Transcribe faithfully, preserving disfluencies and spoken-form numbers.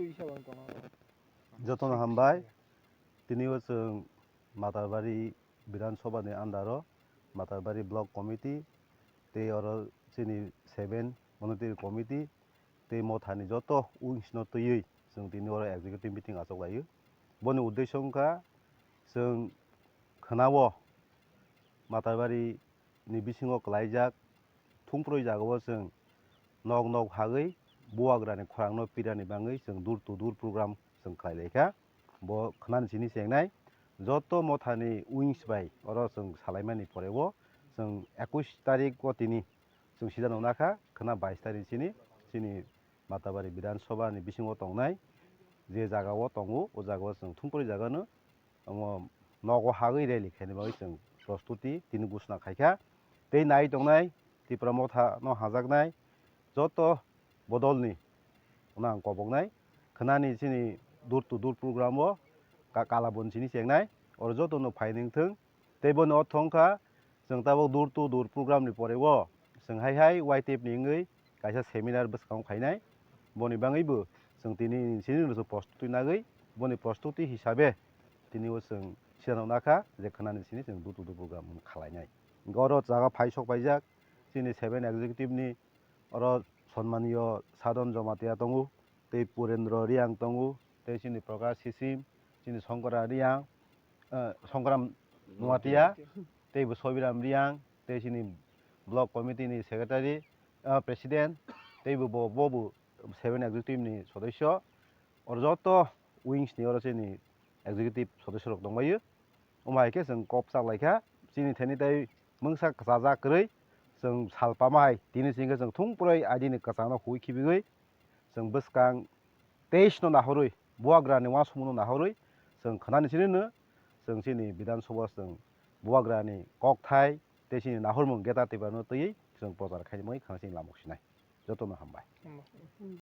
twi sabo wng tongna. Jotono hambai. Tini o chwng Matarbari Bidhan Sabha ni under o Matarbari Block Committee tei oro chini seven Monitoring Committee tei mothani joto wings no twiwi chwng tini oro executive meeting achuk laio. Boni uddesyo wngkha chwng khwnao Matarbari ni bisingo kwlaijak thumproi jagao chwng nok nok hagwi bubagrani khorangno pirani bagwi chwng door to door program chwng khlai laikha. Bo khwnani sini chengnai joto mothani wings bai oro chwng salaimani poreo chwng ekush tarik o tini chwng sijakno nakha khwna bais tarik sini chini Matarbari Bidhan Sabha ni bisingo tongnai je jagao tongo o jagao chwng thumproi jagano omo nogo hagwi rally khaina bagwi chwng prostuti tini ghoshna khaikha. Tei nai tongnai Tipra Motha no hajaknai joto bodolni no ang koboknai khwnani chini door to door program o ka-, kalabon sini chengnai oro joto no phai nangthwng. Tei boni ortho wngkha chwng tabuk door to door program ni poreo chwng hai hai Y T F ni wngwi kaisa seminar bwskango khainai. Boni bagwi bo chwng tini sini rwchuk prostuti nagwi boni prostuti hisabe tini o chwng sijakno nakha je khwnani sini chwng door to door program khlainai. Hwnkhe oro jaga phai sok paijak chini seven executive ni oro Sonmaniyo Sadon Jomatia tongo, tei Purendra Riang tongo, tei chini Prakash Sisim, chini Songkora Riang, eh, Songkram Nuatia, tei bo Sobiram Riang, tei chini block committee ni secretary, eh, president, tei bo, bo, bo, bo seven executive ni sodosyo. Oro joto wings ni oro chini executive sodosyo rok tongbaio. Omo hai khe chwng kok chak lai kha. Chini thani tei mungsa kwchajak kwrwi chwng sal pama hai tini sing khe chwng thung puroi aidi ni kwchangno hui khibigwi chwng bwskang teis no nahorwi bubagrani uansukmung no nahorwi chwng khwnani sini no chwng chini Bidhan Sabha chwng bubagrani kokthai tei chini nahormung geta twipano twiwi chwng prochar khaimani khana chini lamuk sinai. Jotono hambai. Hambai.